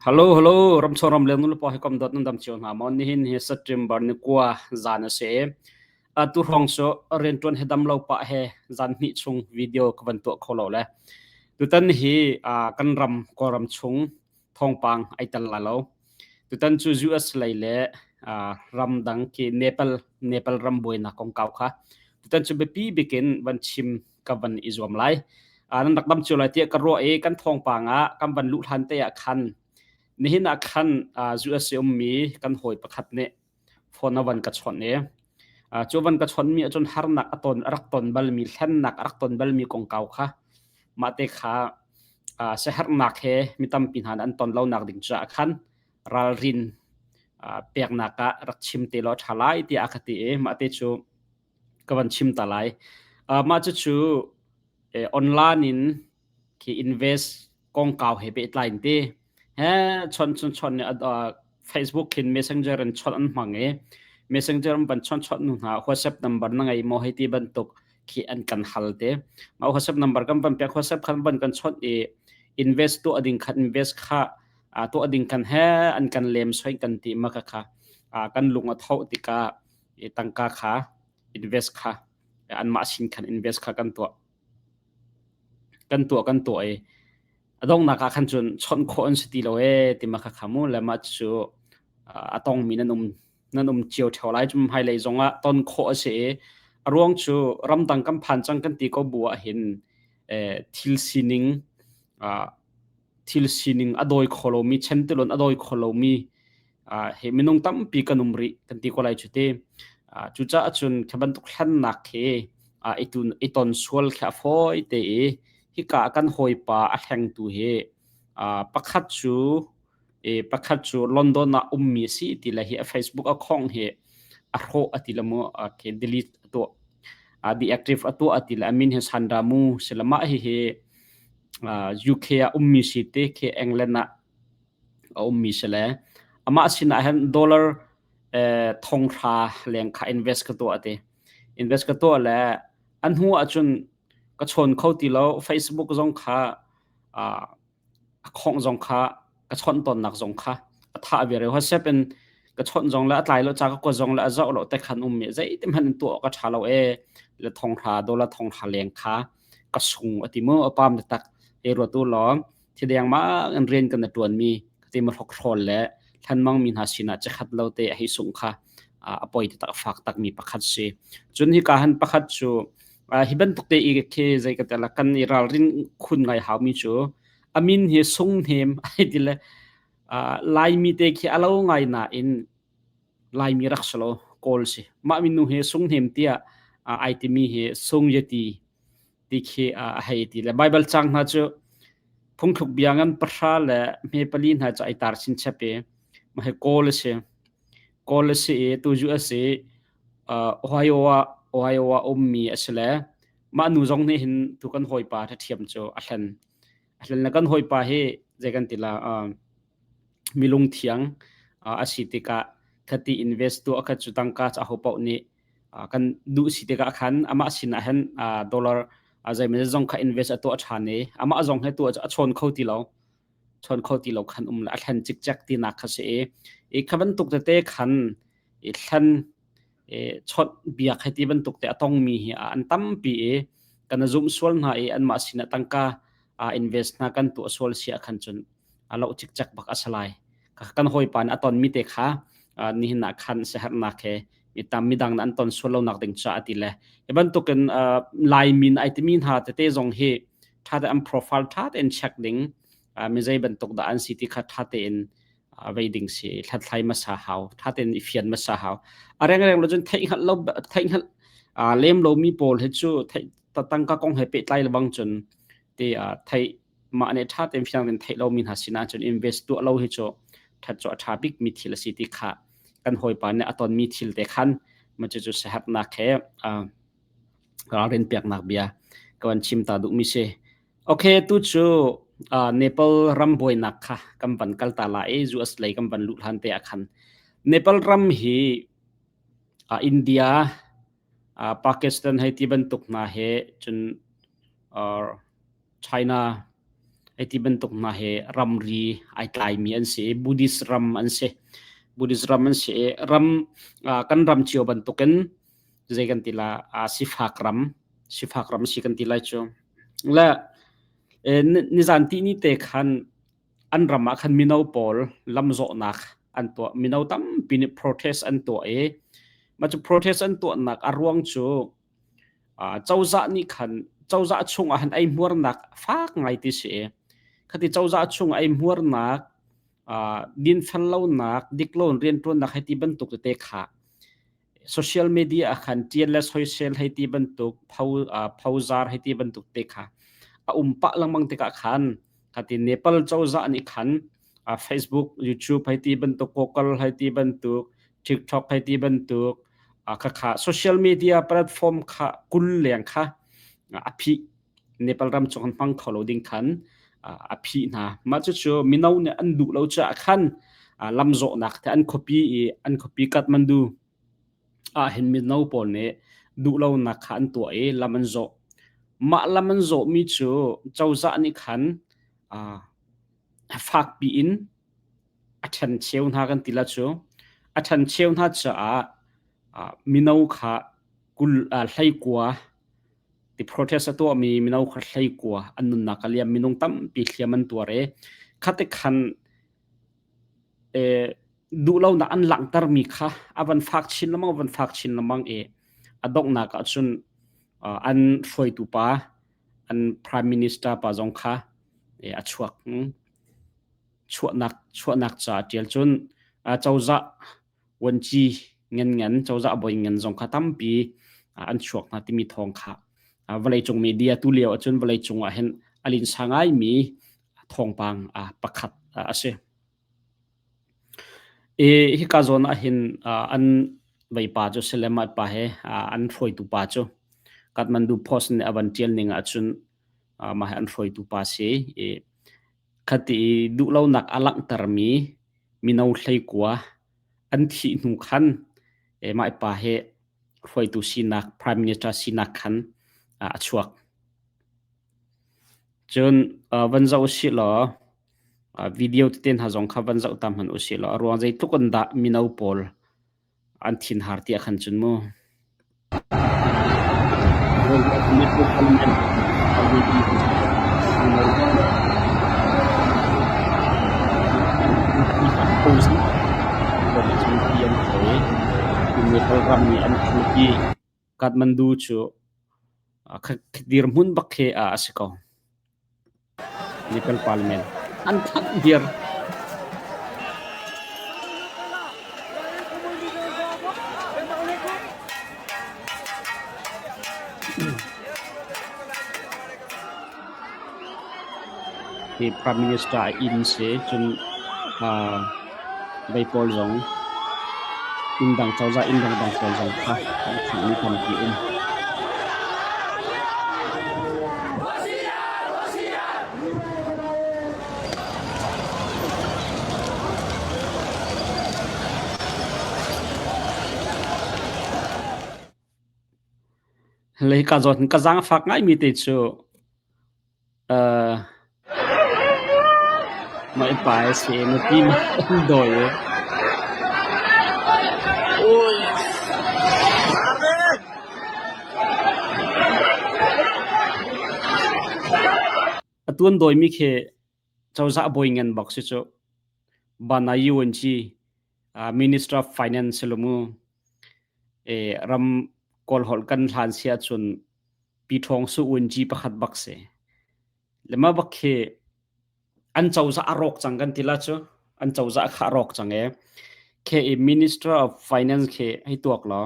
Hello hello ramchung ramleng nulepa hi kom dot nan dam cio hna maw nihin hi September ni kua zan a si i atu hrawng cu riantuan he dam lo pah he zan hnih chung video ka van tuah kho lo le tutan hi kan ram Kawlram chung thawngpang ai tel la lo tutan cu US lei le ramdang khi Nepal Nepal ram buainak kongkau kha tutan cu biapi bikin van chim ka van i zuam lai. Nan rak dam cio lai tiah ka ruah i kan thawngpang ah kan van luh hlan te ah khan nihin ah khan USA ummi kan hawi pakhat nih phone a van ka chawnh i cu van ka chawnhmi ahcun harnak a ton a rak ton balmi hlennak a rak ton balmi kongkau kha mah te kha siaherhnak he mi tampi hna an ton lonak ding caah khan ralrin peknak ah rak chim te law a ṭha lai tiah a ka ti i mah te cu ka van chim ta lai. Mah cucu online in khi invest kongkau he pehtlai in ti. He chon chon chon nih Facebook khin Messenger in chawnh an hmang i Messenger an van chawnh chawnh hnu hna WhatsApp number na ngei maw hei ti bantuk khi an kan hal te. Mah WhatsApp number kan van pek WhatsApp khan van kan chawnh i invest tuah ding khan invest kha tuah ding kan he an kan lem soi kan ti ma kha kha kan lung a tho tikah i tangka kha invest kha anmah sin khan invest kha kan tuah kan tuah kan tuah i a donghnak ah khan cun chawnh khawh an si ti lo ee ti ma kha kha mu le mah cu a tongmi nan um nan um cio theo lai cum hmailei zongah ton khawh a si i a ruang cu ramdang kan phan cang kan ti ko bu ah hin thil sining thil sining a dawi kho lomi chentilon a dawi kho lomi hi minung tampi kan um rih kan ti ko lai cu ti. Cucaah cun khi bantuk hlannak khi i ton sual khi a fawi te i hika kan hawipa a hlengtu hi pakhat cu pakhat cu London ah ummi a si ti le hi a Facebook a khong hi a hrawh a ti le mu khi delete a tuah deactive a tuah a ti le a min hi Sandra Mu si le mah hihi UK ah ummi si te khi England ah a ummi si le amah sinah hin dollar thong hra leng kha invest ka tuah ti. Invest ka tuah le an hnu ahcun ka chawn kho ti lo Facebook zong kha a khongh zong kha ka chawnh tawnnak zong kha a thah ve reu. WhatsApp in ka chawnh zong le a tlai lo ca ka kuat zong le a zoh lo te khan um mi zeitin hmanh in tuah awk a ṭha lo ee le thong hra dollar thong hra leng kha ka sung a ti mu a pam tak he ruat u law thideng ma in rian kan ṭuanmi ti ma hrokhrawl le thlanmang mi hna sinah chiakhat lo te a hei sung kha a poi tak a fak takmi pakhat si. Cun hika han pakhat cu hi bantuk te i khi zei ka tela kan i ralrin khun ngai haumi cu amin hi sung hnem ai ti le Laimi te khi alo ngai nain Laimi rak si lo Kawl si. Mah minu hi sung hnem tiah ai timi hi sung yati ti khi a hei ti le Baibal cang hna cu phungthluk bia ngan pahra le hme pali hna cu ai tar chinchap i mah hi Kawl a si. Kawl a si i tu US i Ohio ah Ohio ah ummi a si le mah nu zong nih hin tu kan hawipa ṭhathiam cu a hlen. A hlen le kan hawipa hi zei kan ti la milung thiang a si tikah khati invest tuah kha cu tangka cu aho paoh nih kan duh si tikah khan amah sinah hin dollar zeimawzat zong kha invest a tuah ṭhan i amah zong he tuah cu a chawn kho ti lo chawn kho ti lo khan um le a thlen cikcek tinak kha si i i kha bantuk tete khan i thlen i chawnh biak hei ti bantuk te a tongmi hi an tampi i kan zumh sual hna i anmah sinah tangka invest hna kan tuah sual si ah khan cun a loh cikcek bak a si lai. Kan hawipa nih a tonmi te kha nihin ah khan siaherhnak he mitam midang an ton sual lonak ding caah ti le hi bantukin Laimi ai timi hna tete zong hi ṭha tein an profile ṭha tein check ding mi zei bantuk dah an si ti kha ṭha tein vei ding si hlathlai hmasa hau ṭha tein i fian hmasa hau a rengreng lo cun theih hngalh lo theih hngalh lem lomi pawl hi cu theih tangka kong he pehtlai lebang cun ti theih mah nih ṭha tein fiang tein theih lomi hna sinah cun invest tuah lo hi cu ṭhat cu a ṭha bikmi thil a si ti kha kan hawipa nih a tonmi thil te khan ma cucu siaherhnak he ralrin peknak bia ka van chim ta duhmi si. Okay, tu cu Nepal ram buainak kha kan van kal ta la i US lei kan van luh hlan te ah khan Nepal ram hi India, Pakistan hei ti bantuk hna he cun China. Hei ti bantuk hna he ramri ai tlaimi an si i Buddhist ram an si. Buddhist ram an si i ram kan ram cio bantukin zei kan ti la sifak ram sifak ram si kan ti lai cu. Le nizan tihni te khan an ram ah khan mino pawl lamzawhnak an tuah. Mino tampi nih protest an tuah i mah cu protest an tuahnak a ruang cu cozah nih khan cozah chungah han eihmuarnak fak ngai ti si i khati cozah chung eihmuarnak dinfel lonak dikloin rianṭuannak hei ti bantuk tete kha social media ah khan ṭial le soisel hei ti bantuk phozar hei ti bantuk te kha a um pah lengmang tikah khan khati Nepal cozah nih khan Facebook, YouTube hei ti bantuk, Google hei ti bantuk, TikTok hei ti bantuk khakha social media platform kha 20 leng kha a phih Nepal ram chung an hmang kho lo ding khan a phih hna. Mah cucu mino nih an duh lo caah khan lamzawhnak te an khuapi i an khuapi Kathmandu ah hin mino pawl nih duhlonak kha an tuah i lam an zawh. Mah lam an zawhmi cu cozah nih khan fakpi in a ṭhencheu hna kan ti la cu. A ṭhencheu hna caah mino kha 20 hleikua ti protest a tuahmi mino kha hleikua an nunnak a liam minung tampi hliam an tuar i khate khan duhlonak an langhtermi kha a van fak chin lengmang a van fak chin lengmang i a donghnak ah cun an hruaitu pa an prime minister pa zong kha a chuak chuahnak chuahnak ca ṭial cun cozah vuanci ngan cozah bawi ngan zong kha tampi an chuak hna timi thawng kha vawleicung media tu lio ahcun vawleicung ah hin a linsa ngaimi thawngpang pakhat a si. I hika zawn ah hin an veipa cu Suleiman pa he an hruaitu pa cu Kathmandu Post nih a van ṭial ning ahcun mah hi an hruaitu pa si i khati i duhlonak a langhtermi mino hleikua an thih hnu khan mah pa hi hruaitu sinak prime minister sinak khan a chuak. Cun van zoh usih law video tete hna zong kha van zoh ta hmanh usih law a ruang zeitluk in dah mino pawl an thinhar tiah khan cun mu. Nepal ram nih an khuapi Kathmandu cu dirhmun bak khi a si ko. Nepal Parliament an thanh viar. Hi Prime Minister inn si cun vei pawl zong inn dang cozah inn dangdang pawl zong kha an khanghmi tampi um. Lei ka zawt ka zaangfak ngaimi te cu mah i pa a si i nupi nih an dawi i a tuan dawimi khi cozah bawi ngan bak si cu. Banayu an ci Minister of Finance si lo mu. Ram Kawlholh kan hlan si ahcun Pi Ṭhawng Su Unci pakhat bak si. Le mah bak khi an cozah a rawk cang kan ti la cu. An cozah kha a rawk cang e. Khi i Minister of Finance khi hei tuak law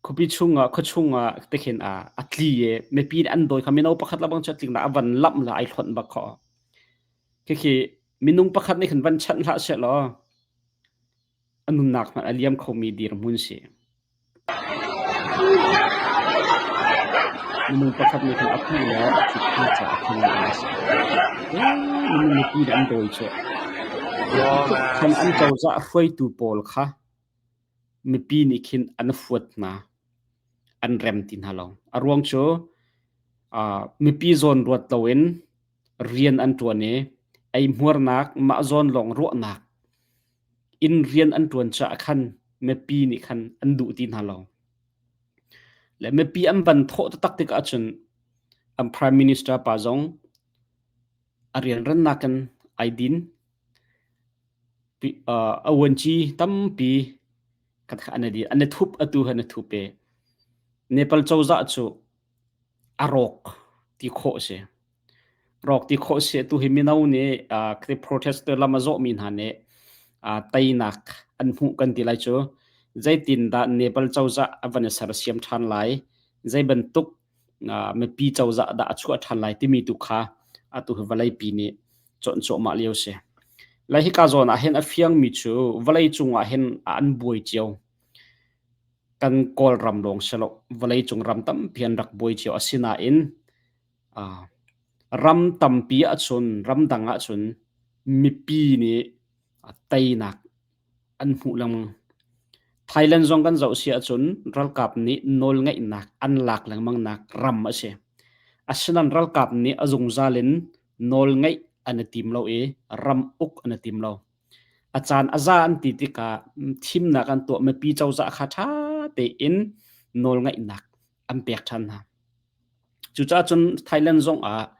khuapi chungah khuachung ah tikhin a a tli i mipi nih an dawi kha mino pakhat le bang cu a tling a van lamh la ai hlonh bak kho. Khikhi minung pakhat nih khan van chanh hlah seh law a nunnak hmanh a liam khomi dirhmun si. Minung pakhat nih khan a puh le a thit hna caah khan a si. Minung mipi nih an dawi cu. Khan an cozah hruaitu pawl kha mipi nih khin an fuat hna. An rem ti hna lo. A ruang cu mipi zawn ruat loin Rian an ṭuan i eihmuarnak, mah zawn lawng ruahnak in rian an ṭuan caah khan mipi nih khan an duh ti hna lo. Le mipi an van thawh taktak tikah cun an prime minister pa zong a rianrannak in ai din. A vuanci tampi an i din. An i thup atu an i thup i Nepal cozah cu a rawk ti khawh a si. Rawk ti khawh a si. Atu hi mino nih protest lam a zawhmi hna nih teinak an hmuh kan ti lai cu. Zeitindah Nepal cozah a van i sersiam ṭhan lai? Zei bantuk mipi cozah dah a chuah ṭhan lai timi tu kha atu hi vawleipi nih cawn cuahmah lio si. Lai hika zawn ah hin a fiangmi cu vawlei cungah hin an buai cio. Kan Kawlram lawng si lo, vawleicung ram tampi an rak buai cio. Asinain ram tampi ahcun, ramdang ahcun mipi nih teinak an hmuh lengmang. Thailand zong kan zoh si ahcun ralkap nih nawlngeihnak an lak lengmang nak ram a si. Asinain ralkap nih a zungzal in nawlngeih an i tim lo i ram uk an i tim lo. A caan a za an ti tikah thimnak an tuah mipi cozah kha ṭha tein nawlngeihnak an pek ṭhan hna. Cucaah cun Thailand zong ah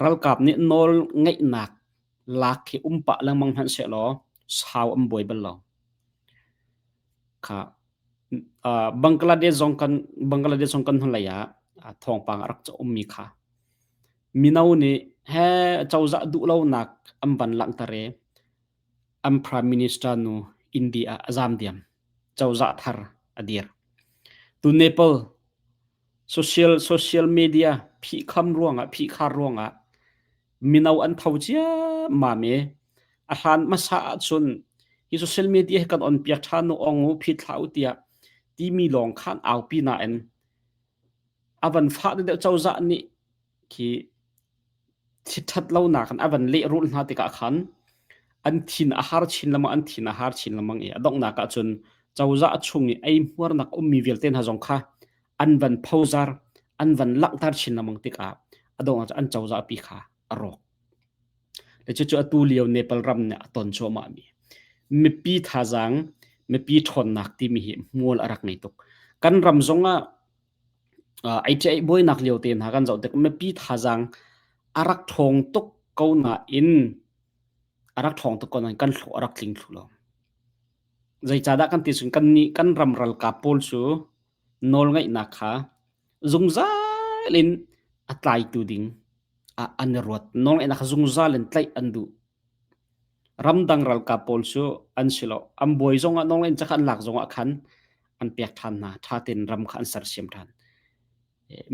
ralkap nih nawlngeihnak lak hi um pah lengmang hmanh sehlaw sau an buai bal lo. Kha Bangladesh zong kan Bangladesh zong kan hnulei ah thawngpang a rak ummi kha mino nih he cozah duhlonak an van langhter i an prime minister nu India ah a zaam diam. Cozah thar a dir. Tu Nepal social social media phihkham ruangah phihkhar ruangah mino an tho ciammam i a hlan hmasa ahcun hi social media hi kan on piak ṭhan u ong u phit hlah u tiah timi lawng khan aupi nain a van fah deuh cozah nih khi thitṭhat lonak in a van lehrulh hna tikah khan an thin a har chin lengmang an thin a har chin lengmang i a donghnak ahcun cozah chung i eihmuarnak ummi vialte hna zong kha an van phozar an van langhter chin lengmang tikah a donghnak an cozah pi kha a rawk. Le cucu atu lio Nepal ram nih a ton cuahmah mi mipi thazaang mipi ṭhawnnak timi hi hmual a rak ngei tuk. Kan ram zongah ei buainak lio te hna kan zoh tik mipi thazaang a rak ṭhawng tuk ko nain a rak ṭhawng tuk ko nain kan hlawh a rak tling thlu lo. Zeicahdah kan ti cun kan nih kan ram ralkap pawl cu nawlngeihnak kha zungzal in a tlaitu ding ah an i ruat. Nawlngeihnak kha zungzal in tlaih an duh. Ramdang ralkap pawl cu an si lo. An buai zongah nawlngeih cakha an lak zongah khan an pek ṭhan hna. Ṭha tein ram kha an sersiam ṭhan.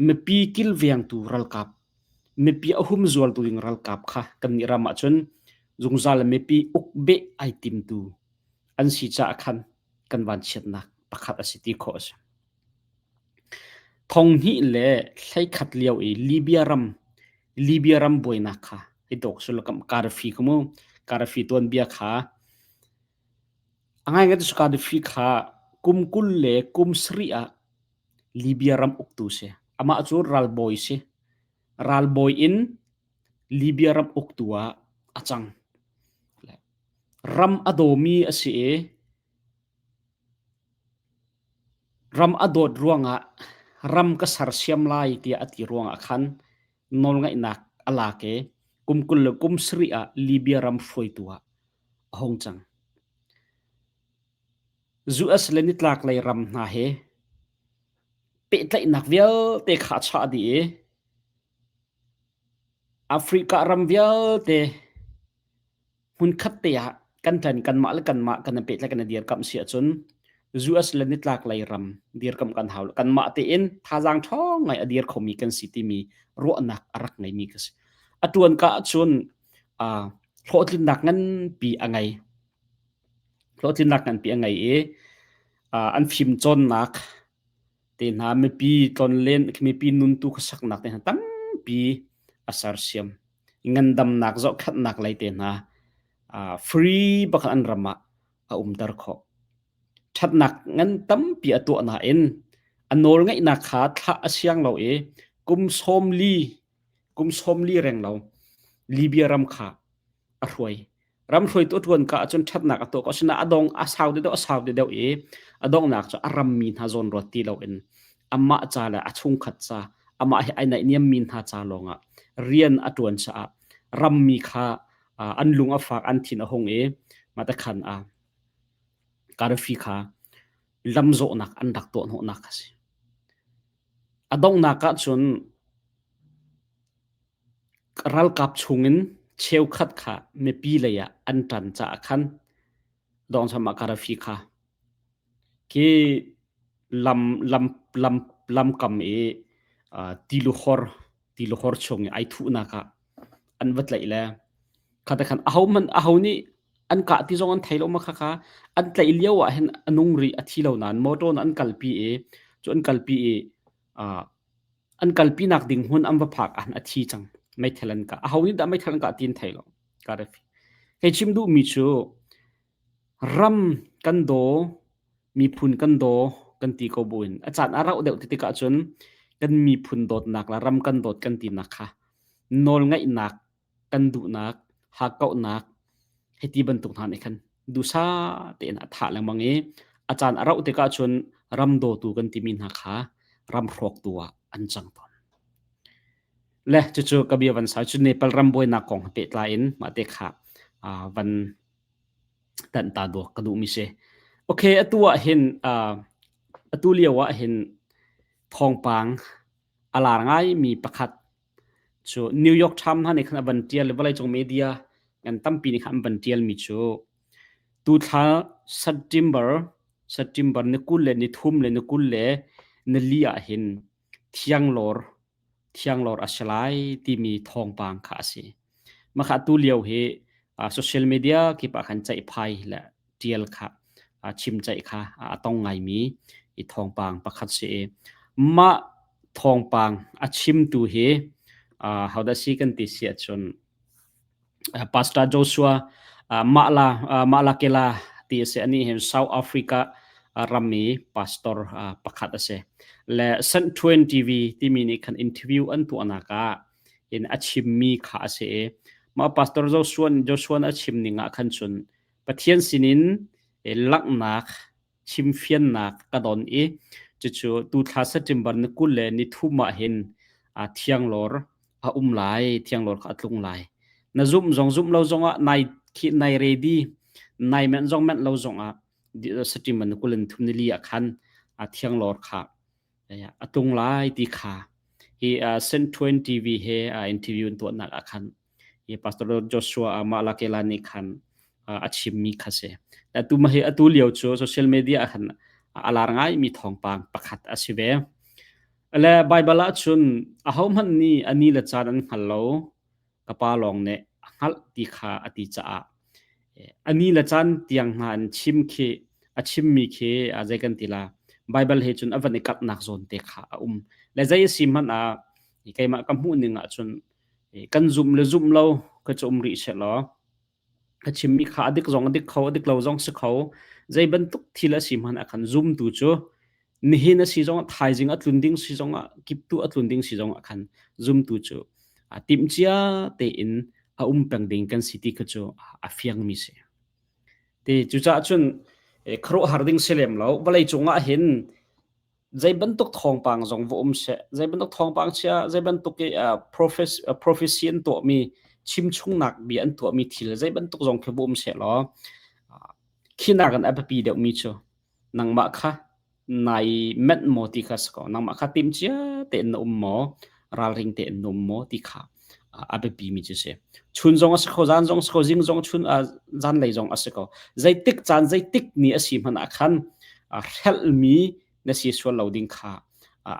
Mipi kilvengtu ralkap, mipi a humzualtu ding ralkap kha kannih ram ahcun zungzal mipi ukbeh ai timtu an si caah khan kan vanchiatnak pakhat a si ti khawh a si. Thonghnih le 11 lio i Libya ram Libya ram buainak kha hi dawk sullam Gaddafi kha mu Gaddafi tuanbia kha a ngaingai ti cu Gaddafi kha kum 20 le kum 7 ah Libya ram uktu si. Amah cu ralbawi si. Ralbawi in Libya ram uktu ah a cang. Ram a dawmi a si i Ram a dawt ruangah ram ka sersiam lai tiah a ti ruangah khan nawlngaihnak a lak i kum 20 le kum 7 ah Libya ram hruaitu ah a hung cang. US le nitlaklei ram hna he pehtlaihnak vialte kha a chah dih i Africa ram vialte Hmunkhat te ah kan ṭan kanmah le kanmah kan i pehtlaih kan i dirkamh si ahcun US le nitlaklei ram dirkamh kan hau. Kanmah tein thazaang ṭhawng ngai a dir khomi kan si timi ruahnak a rak ngeimi ka si. A ṭuan ka ahcun uh, hlawhtlinnak nganpi a ngei. Hlawhtlinnak nganpi a ngei i uh, an fimcawnnak te hna mipi tlonlen mipi nuntu khuasaknak te hna tampi a sersiam. Ngandamnak zohkhenhnak lei te hna free bak an ram ah a umter khawh. Ṭhatnak ngan tampi a tuah nain a nawlngeihnak kha thlah a siang lo i kum 40 kum 40 reng lo. Libya ram kha a hruai. Ram hruaitu a ṭuan ka ahcun ṭhatnak a tuah ko. Asinain a dong a sau deuh a sau deuh i a donghnak cu a rammi hna zawn ruat ti loin amah ca le a chungkhat ca amah he ai naihniammi hna ca lawngah rian a ṭuan caah rammi kha an lung a fak an thin a hung i mah te khan a Gaddafi kha lamzawhnak an rak tuah hnawhnak a si. A donghnak ahcun ralkap chungin cheukhat kha mipi lei ah an ṭan caah khan dongcham ah Gaddafi kha khi lam lam lam lamkam i tiluhor tiluhor chung i ai thuhnak ah an va tlaih le khate khan ahohmanh aho nih an kah ti zong an thei lo ma khakha an tlaih lio ah hin a nung rih a thi lo nain motor in an kalpi i cu an kalpi i an kalpi nak ding hmun an va phak ah a thi cang meithal an kah aho nih dah meithal an kah ti an thei lo kei chim duh mi cu ram kan daw miphun kan daw kan ti ko buin a caan a rauh deuh ti tikah cun kan miphun dawtnak le ram kan dawt kan tinak kha nawlngaihnak kan duhnak, hakkauhnak hiti bantuk hna nih khan duhsah tein a thah lengmang i a caan a rauh tikah cun ram dawtu kan timi hna kha ram hrawktu ah an cang tawn. Le cucu ka bia van sau cu Nepal ram buainak kong he pehtlai in mah te kha van tanh ta dawk ka duhmi si. Okay, atu ah hin atu lio ah hin thawngpang a lar ngaimi pakhat cu New York Times hna nih khan a van ṭial i vawleicung media ngan tampi nih khan an van ṭialmi cu tuthla September September ni 20 le ni thum le ni 20 le ni li ah hin thianglawr thianglawr a si lai timi thawngpang kha a si. Mah kha atu lio hi social media kip ah khan ceihphai le ṭial kha chimceih kha a tong ngaimi i thawngpang pakhat si i mah thawngpang a chimtu hi hodah si kan ti si ahcun Pastor Joshua Mahla Mahlakela ti a si anih hin South Africa ram i pastor pakhat a si le St. Twain TV timi nih khan interview an tuahnak ah in a chimmi kha a si i mah Pastor Joshua Joshua a chim ning ah khan cun Pathian sinin langhnak chimfiannak ka don i cucu tuthla September ni 20 le ni thum ah hin thianglawr a um lai thianglawr kha a tlung lai na zumh zong zumh lo zongah nai khi nai ready nai menh zong menh lo zongah September ni 20 ni thum ni li ah khan thianglawr kha a tlung lai ti kha hi St. Twain TV he interview an tuahnak ah khan hi Pastor Joshua Malakela nih khan a chimmi kha si. Atu ma hi atu lio cu social media ah khan a lar ngai mi thawngpang pakhat a si ve. Le Bible ah cun ahohmanh nih a ni le caan an hngal lo. Ka pa lawng nih a hngalh ti kha a ti caah a ni le caan tiang hna an chim khi a chimmi khi zei kan ti la Bible he cun a van i kalhnak zawn te kha a um. Le zei a si hmanh ah keimah ka hmuh ning ah cun kan zumh le zumh lo ka cu um rih seh law ka chimmi kha a dik zong a dik kho a dik lo zong si kho zei bantuk thil a si hmanh ah khan zumtu cu nihin a si zongah thaizing a tlun ding si zongah kiptu a tlun ding si zongah khan zumtu cu a timhcia tein a um peng ding kan si ti kha cu a fiangmi si. Ti cucaah cun khuaruahhar ding si lem lo vawlei cungah hin zei bantuk thawngpang zong va um seh zei bantuk thawngpang chia zei bantuk i prophecy an tuahmi chimchungnak bia an tuahmi thil zei bantuk zong khi va um seh law khinak in a biapi deuhmi cu nangmah kha nai menh maw ti kha si ko nangmah kha timhcia tein na um maw ralring tein na um maw ti kha a biapi mi cu si chun zong a si kho zan zong a si kho zing zong chun zanlei zong a si ko zeitik caan zeitik ni a si hmanh ah khan hrelhmi na si sual lo ding kha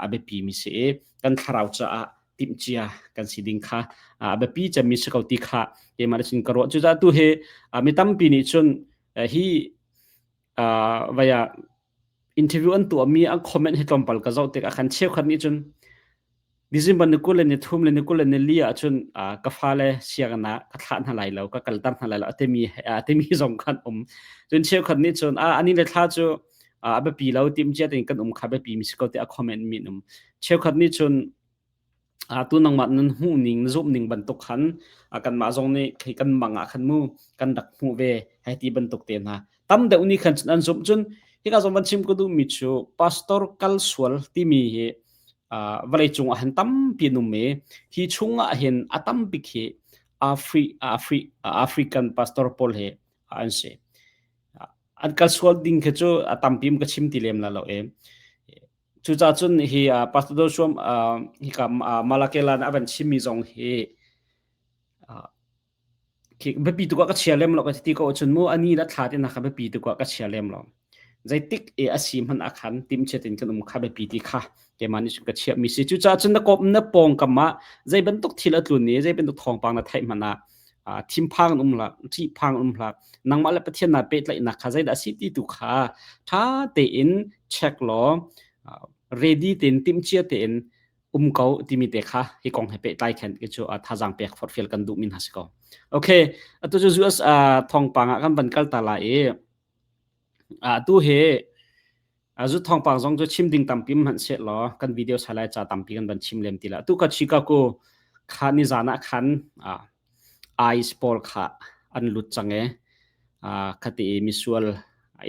a biapi mi si i kan thlarau caah timhcia kan si ding kha a biapi cemmi si ko ti kha keimah nih cun ka ruah cucaah tu hi mi tampi nih cun hi vaya interview an tuahmi an comment hi tlawmpal ka zoh tikah khan cheukhat nih cun December ni 20 le ni thum le ni 20 le ni li ahcun ka fale sianginn ah ka thlah hna lai lo ka kalter hna lai lo a timi a timi zong khan um cun cheukhat nih cun ani le thla cu a biapi lo timhcia tein kan um kha biapi mi si ko tiah a comment mi um cheukhat nih cun. Tu nangmah nan hmuh ning na zumh ning bantuk khan kanmah zong nih khi kan mang ah khan mu kan rak hmuh ve hei ti bantuk te hna. Tam deuh nih khan cun an zumh cun hika zong van chim ka duhmi cu pastor kal sual timi hi vawlei cung ah hin tampi an um i hi chung ah hin a tambik hi Afri Afri African pastor pawl hi an si. An kal sual ding khi cu a tampi ka chim ti lem la lo e. Cucaah cun hi Pastor Joshua hika Malakela a van chimmi zong hi khi biapi tuk ah ka chia lem lo ka ti ko ahcun mu ani le thla te nak kha biapi tuk ah ka chia lem lo. Zeitik e a si hmanh ah khan timhchiat in kan um kha biapi ti kha keimah nih cun ka chiah mi si. Cucaah cun na kawp na pawngkam ah zei bantuk thil a tlun i zei bantuk thawngpang na theih hmanh ah thinphang in um hlah, ṭihphang in um hlah. Nangmah le Pathian naa pehtlaihnak kha zeidah a si ti tu kha ṭha tein check law ready tein timhcia tein um ko timi te kha hi kong he pehtlai khan ki cu thazaang pek forhfial kan duh mi hna si ko. Okay, atu cu US thawngpang ah kan van kal ta lai i atu hi Zu thawngpang zong cu chim ding tampi hmanh sehlaw kan video salai ca tampi kan van chim lem ti la. Tu ka Chicago kha nizan ah khan ICE pawl kha an lut cang e. Khati i misual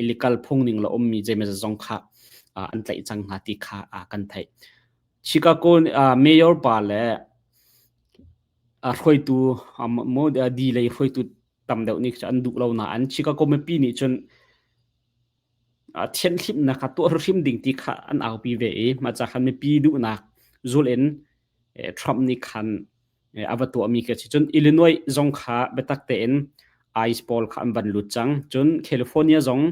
illegal phung ning lo ummi zeimawzat zong kha an tlaih cang hna ti kha kan theih. Chicago mayor pa le hruaitu di lei hruaitu tam deuh nih an duh lo nain Chicago mipi nih cun Thianhhlimhnak kha tuah hrimhrim ding ti kha an aupi ve i mah ca khan mipi duhnak zul in Trump nih khan a va tuahmi khi a si. Cun Illinois zong kha biatak tein ICE pawl kha an van lut cang. Cun California zong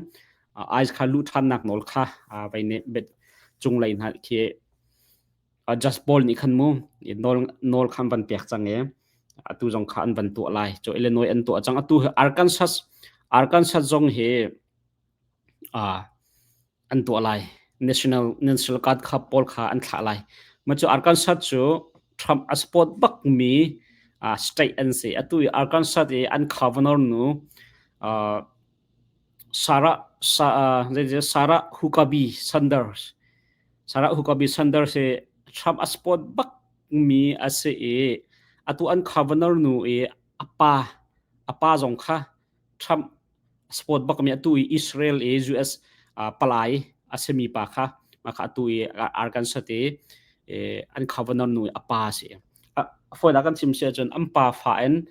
ICE kha luh ṭhannak nawl kha vai nih cunglei hna khi Judge pawl nih khan mu nawl nawl kha an van pek cang i atu zong kha an van tuah lai. Cu Illinois an tuah cang. Atu hi Arkansas Arkansas zong hi an tuah lai. National National Guard kha pawl kha an thlah lai. Mah cu Arkansas cu Trump a support bakmi state an si. Atu i Arkansas i an governor nu Sarah Sarah Huckabee Sanders Sarah Huckabee Sanders hi Trump a support bakmi a si i atu an governor nu i a pa a pa zong kha Trump support bakmi atu i Israel i US palai a simi pa kha mah kha atu i Arkansas i an governor nu i a pa a si. Fawinak kan chim si ahcun an pa fa in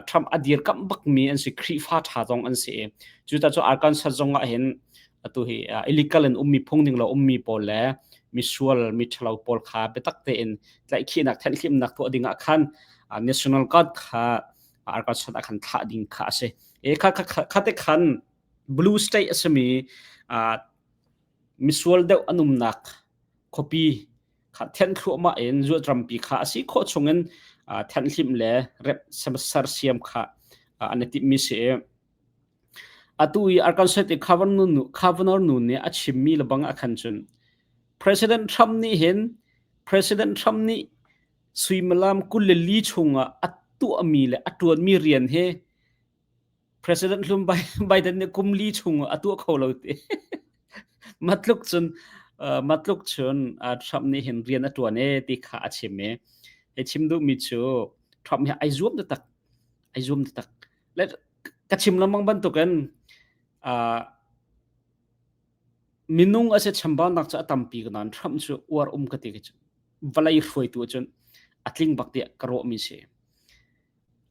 Trump a dirkamh bakmi an si Khrihfa ṭha zong an si i cuta cu Arkansas zong ah hin atu hi illegal in ummi phung ning lo ummi pawl le misual mi ṭhalo pawl kha biatak tein tlaihkhihnak thenhhlimnak tuah ding ah khan National Guard kha Arkansas ah khan thlah ding kha a si. E kha kha te khan blue state a simi misual deuh an umnak khuapi kha thenh thluahmah in zuat rampi kha a si khawh chungin thenhhlimh le rep sersiam kha an i timhmi si i atu i Arkansas i Governor nu nih a chimmi lebang ah khan cun President Trump nih hin President Trump nih suimilam 24 chungah a tuahmi le a ṭuanmi rian hi President hlun Biden nih kum li chung a tuah kho lo ti. Matluk cun matluk cun Trump nih hin rian a ṭuan e ti kha a chim i hi chim duhmi cu Trump hi ai zuam taktak ai zuam taktak. Le ka chim lengmang bantukin minung a si chambaunak cu a tampi ko nain Trump cu uar um ka ti ka cu vawlei hruaitu cun a tling bak tiah ka ruahmi si.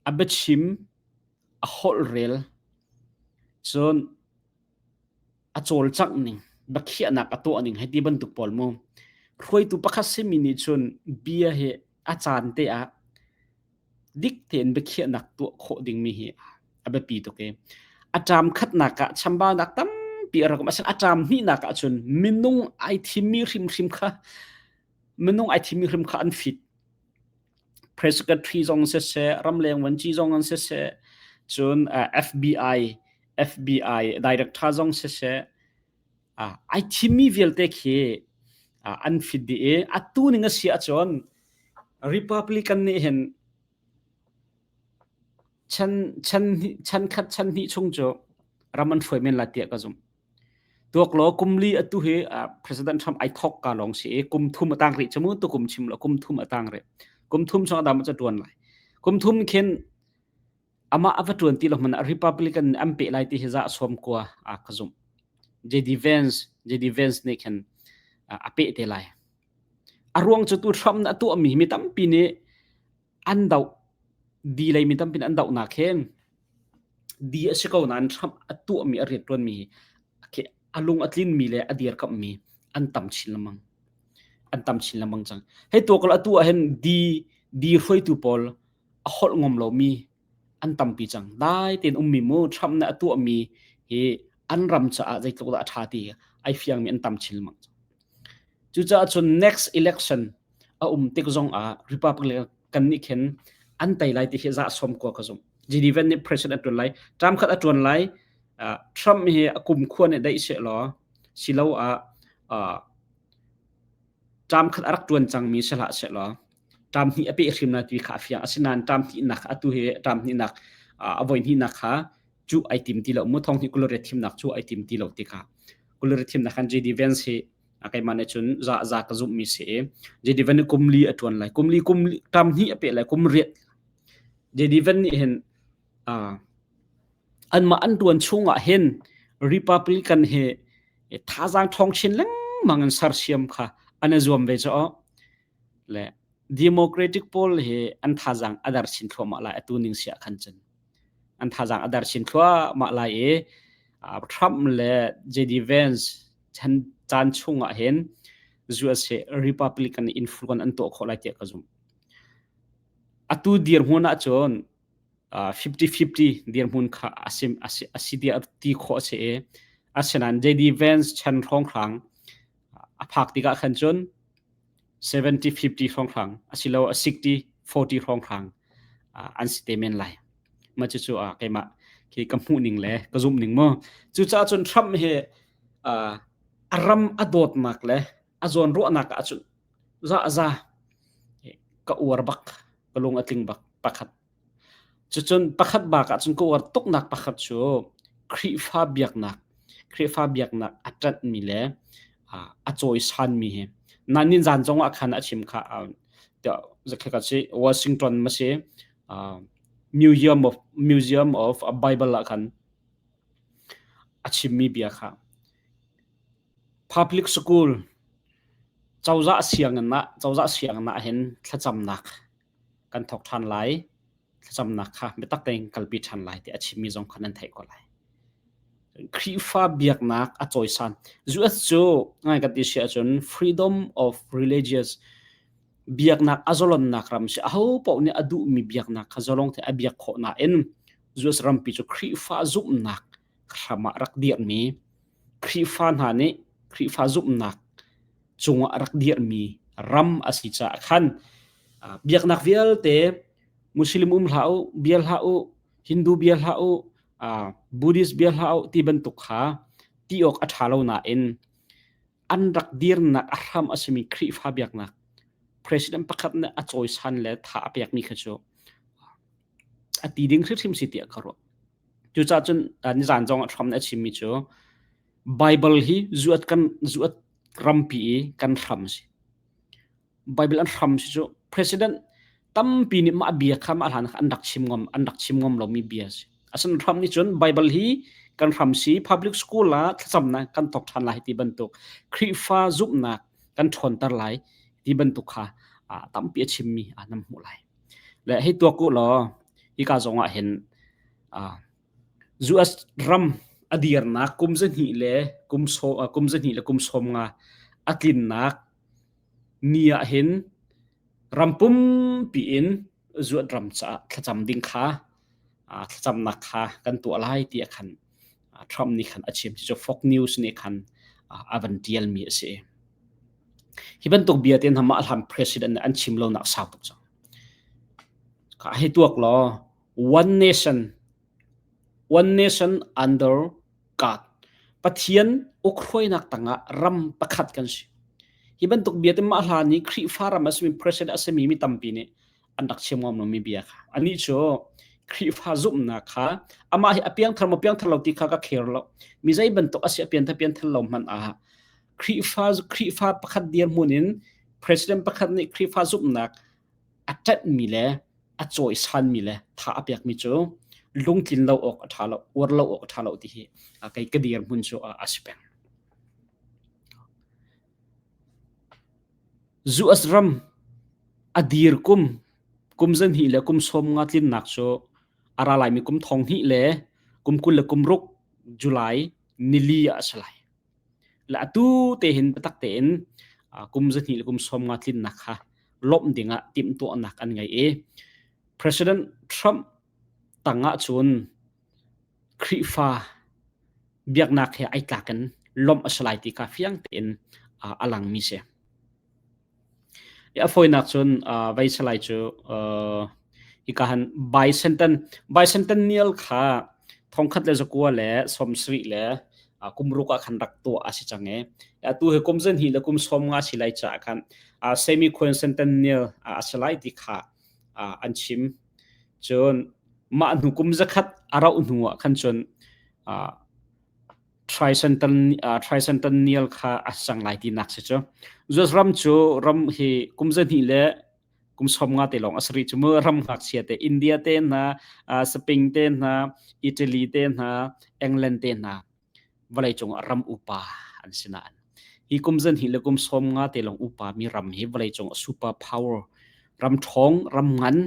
A biachim a holhrel cun a cawlcangh ning biakhiahnak a tuah ning hei ti bantuk pawl mu hruaitu pakhat simi nih cun bia hi a caan te ah dik tein biakhiahnak tuah khawh dingmi hi a biapi tuk i a ṭam khatnak ah chambaunak tampi a rak um asinain a ṭam hnihnak ah cun minung ai thimmi hrimhrim kha minung ai thimmi hrim kha an fit Press secretary zong siseh, ramleng vuanci zong an siseh, cun FBI FBI director zong siseh, ai thimmi vialte khi an fit dih i atu ning a si ahcun Republican nih hin chan chan chan khat chan hnih chung cu ram an hruai men lai tiah ka zumh. Tuak law kum li atu hi President Trump ai thawk ka lawng si i kum thum a tang rih cu mu tukum chim lo kum thum a tang rih. Kum thum chung a dam cu ṭuan lai. Kum thum khin amah a va ṭuan ti lo hmanh ah Republican nih an peh lai ti hi za sawm kua a ka zumh. JD Vance JD Vance nih khin a peh te lai. A ruang cu tu Trump nih a tuahmi mi tampi nih an doh di lei mi tampi nih an dohnak hin di a si ko nain Trump a tuahmi a rianṭuanmi hi a lung a tlinmi le a dirkamhmi an tam chin lengmang. An tam chin lengmang cang. Hei tuak atu ah hin di di hruaitu pawl a holh ngam lomi an tampi cang. Dai tein ummi mu Trump nih a tuahmi hi an ram caah zeitluk dah a ṭha ti ai fiangmi an tam chin lengmang cang. Cucaah cun next election a um tik zong ah Republican kan nih khin an tei lai ti hi za som kua ka zumh. JD Vance nih president a ṭuan lai, term khat a ṭuan lai. Uh, Trump hi a kum khua nih daih seh law silo ah uh, term khat a rak ṭuan cangmi si hlah seh law term hnih a peh hrim lai ti kha a fiang. Asinain term hnihnak atu hi term hnihnak uh, a voi hnihnak kha cu ai tim ti lo mu thong hi kulore thimnak cu ai tim ti lo ti kha kulore thimnak khan JD Vance hi keimah nih cun za za ka zumhmi si i JD Vance nih kum li a ṭuan lai kum li kum term hnih a peh lai kum riat JD Vance nih hin uh, anmah an ṭuan chungah hin Republican hi thazaang ṭhawng chin lengmang in sersiam kha an i zuam ve caw le Democratic pawl hi an thazaang a dar chin thluahmah lai atu ning si ah khan cun an thazaang a dar chin thluahmah lai i Trump le JD Vance chan caan chungah hin USA Republican influence an tuah khawh lai tiah ka zumh. Atu dirhmun ahcun 50-50 dirhmun kha a si a si ti khawh a si i asinain JD Vance chan hrawnghrang a phak tikah khan cun 70-50 hrawnghrang asilo 60-40 hrawnghrang an si te men lai. Mah cucu keimah khi ka hmuh ning le ka zumh ning mu. Cucaah cun Trump hi a ram a dawtnak le a zawnruahnak ah cun za za ka uar bak ka lung a tling bak pakhat Cucun pakhat bak ahcun ka uar tuknak pakhat cu Khrihfa biaknak, Khrihfa biaknak a ṭanhmi le a cawisanmi hi. Nain zan zong ah khan a chim kha zakhat si Washington ma si Museum of Museum of Bible ah khan a chimmi bia kha public school cozah sianginn ah cozah sianginn ah hin thlacamnak kan thawk ṭhan lai thlacamnak kha biatak tein kalpi ṭhan lai ti a chimmi zong kha nan theih ko lai. Khrihfa biaknak a cawisan. US cu ngai kan ti si ahcun freedom of religious biaknak a zalonnak ram si aho paoh nih a duhmi biaknak kha zalong te a biak khawh nain US rampi cu Khrihfa zumhnak hram ah rak dirhmi Khrihfa hna nih Khrihfa zumhnak cungah rak dirhmi ram a si caah khan biaknak vialte Muslim um hlah u, bia hlah u, Hindu bia hlah u, Buddhist bia hlah u ti bantuk kha ti awk a ṭha lo nain an rak dirnak a hram a simi Khrihfa biaknak president pakhat nih a cawisan le tha a pekmi kha cu a ti ding hrimhrim si tiah ka ruah. Cucaah cun nizan zong ah Trump nih a chimmi cu Bible hi zuat kan zuat rampi i kan hram a si. Bible an hram si cu president tampi nih mah bia kha mah hlan an rak chim ngam an rak chim ngam lomi bia a si. Asan Trump nih cun Bible hi kan hram si public school ah thlacamnak kan thawk ṭhan lai ti bantuk Khrihfa zumhnak kan ṭhawnter lai ti bantuk kha tampi a chimmi nan hmuh lai. Le hei tuak u law hika zong ah hin US ram a dirnak kum zahnih le kum so kum zahnih le kum sawm nga a tlinnak ni ah hin ram pumpi in zuat ram caah thlacam ding kha thlacamnak kha kan tuah lai ti a khan Trump nih khan a chim cu Fox News nih khan a van tialmi a si. Hi bantuk bia te hna mah hlan president nih an chim lonak sau tuk cang. Ka hei tuak law one nation one nation under God Pathian ukhruainak tangah ram pakhat kan si. Hi bantuk bia te mah hlan i Khrihfa ram a simi president a simi mi tampi nih an rak chim ngam lomi bia kha. Anih cu Khrihfa zumhnak kha amah hi a piangthar maw piangthar lo ti kha ka kher lo. Mi zei bantuk a si a pianthar pianthar lo hmanh ah Khrihfa Khrihfa pakhat dirhmun in president pakhat nih Khrihfa zumhnak. a ṭanhmi le a cawisanmi le tha a pekmi cu lungtlin lo awk a ṭha lo, uar lo awk a ṭha lo ti hi kei ka dirhmun cu a si peng. US ram a dir kum kum zahnih le kum 50 tlinnak cu a ra laimi kum thong hnih le kum 26 July nili ah a si lai. Le atu te hin biatak tein kum zahnih le kum 50 tlinnak kha lawmh dingah timhtuahnak an ngei i President Trump tangah cun Khrihfa biaknak he ai tlak in lawmh a si lai ti kha fiang tein a langmi si. A fawinak cun vei salai cu hika han bicentennial kha thongkhat le zakua le 70 le kum ruk ah khan rak tuah a si cang i atu hi kum zan hi le kum 50 si lai caah khan semi-quincentennial a si lai ti kha an chim. Cun mah hnu kum zakhat a rauh hnu ah khan cun tricentennial kha a cang lai tinak si cu. US ram cu ram hi kum zahnih le kum 50 te lawng a si rih cu mu ram ngakchia te India te hna, Spain te hna, Italy te hna, England te hna vawleicung ah ram upa an si nain hi kum zahnih le kum 50 te lawng upa mi ram hi vawleicung ah super power ram ṭhawng ram ngan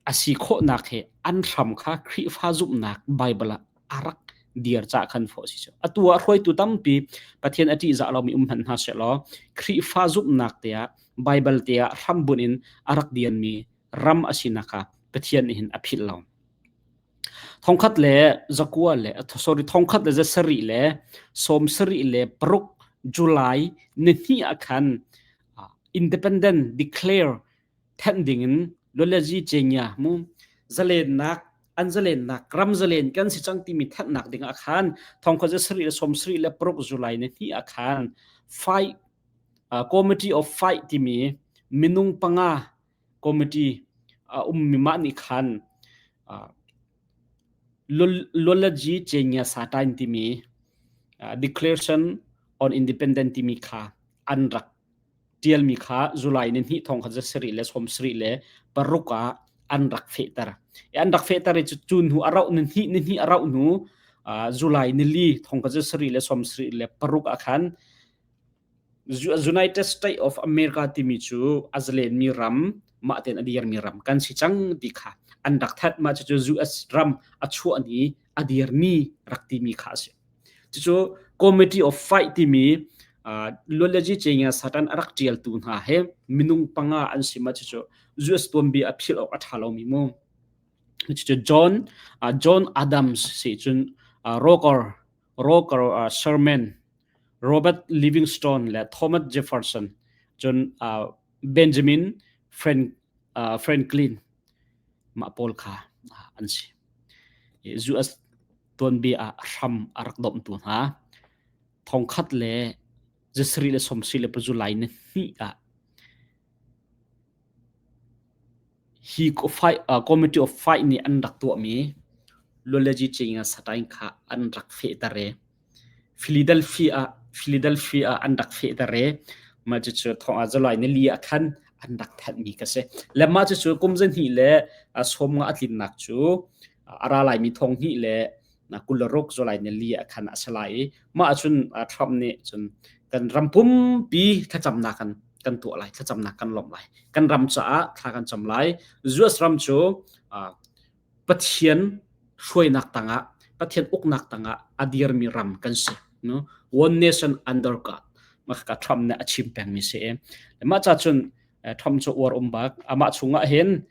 a si khawhnak he an hram kha Khrihfa zumhnak Bible ah a rak dir ca khan fawh si cu. Atu ah hruaitu tampi Pathian a ṭihzah lomi um hmanh hna sehlaw Khrihfa zumhnak te ah Bible te ah hrambunh in a rak dianmi ram a sinak kha Pathian nih hin a philh lo. Thongkhat le zakua le sorry thongkhat le zasarih le 76 July nihnih ah khan independent declare thanh dingin Lolazi Cengya mu zalennak an zalennak ram zalen kan si cang timi thanhnak dingah khan thongkhat zasarih le 76 July nihnih ah khan fight committee of fight timi minung panga committee a ummi mah nih khan Lolaji Cengya Satain timi Declaration on Independence timi kha an rak ṭialmi kha July ni hnih thong khat 1976 ah an rak fehter. An rak fehter i cu hnu a rauh ni hnih ni hnih a rauh hnu July ni li thong khat 1976 ah khan United States of America timi cu a zalenmi ram mah tein a dirmi ram kan si cang ti kha an rak thanh. Mah cucu US ram a chuah ni a dirmi rak timi kha a si. Cucu Committee of Fight timi Lualaji Cengya Satan a rak ṭialtu hna he minung panga an si ma cucu US tuanbia a philh awk a ṭha lomi mu. Cucu John John Adams si cun Roger Roger Sherman Robert Livingstone le Thomas Jefferson cun Benjamin Franklin mah pawl kha an si. US tuanbia ah hram a rak domhtu hna thongkhat le zasarih le sawmsarih le pazulai ni hnih ah hi committee of fight nih an rak tuahmi Lolaji Chinga Satain kha an rak fehter i Philadelphia ah Philadelphia ah an rak fehter i mah cucu thong ah July ni li ah khan an rak thanhmi ka si. Le mah cucu kum zahnih le 50 a tlinnak cu a ra laimi thong hnih le 26 July ni li ah khan a si lai i mah ahcun Trump nih cun kan ram pumpi thlacamnak kan kan tuah lai thlacamnak kan lawmh lai kan ram caah thla kan cam lai US ram cu Pathian hruainak tangah Pathian uknak tangah a dirmi ram kan si no one nation under God mah ka Trump nih a chim pengmi si mah ca cun Trump cu uar um bak amah chungah hin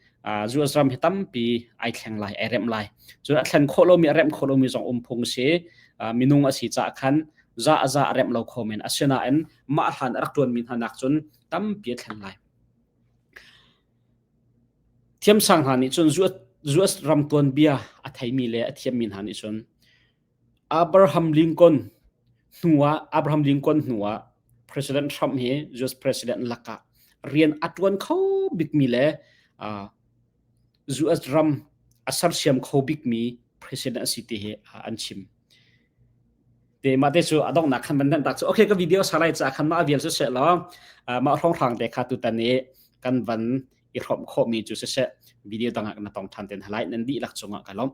US ram hi tampi ai thleng lai ai remh lai cun a thlen khawh lomi a remh khawh lomi zong um phung si minung a si caah khan za a za a remh lo kho men asinain mah hlan a rak ṭuanmi hna nak cun tampi a thlen lai Thiamsang hna nih cun US ram tuanbia a theimi le a thiammi hna nih cun Abraham Lincoln hnuah Abraham Lincoln hnuah President Trump hi US President lakah rian a ṭuan kho bikmi le US ram a sersiam kho bikmi president a si ti hi an chim. Te mah te cu a donghnak khan van tak cu okay ka video salai ca khan mah vial cu seh law mah hrawnghrang te kha tutan i kan van. I hrawmh khawhmi cu siseh video dang ah na tong ṭhan ten halai. Nan dihlak cungah ka lawmh.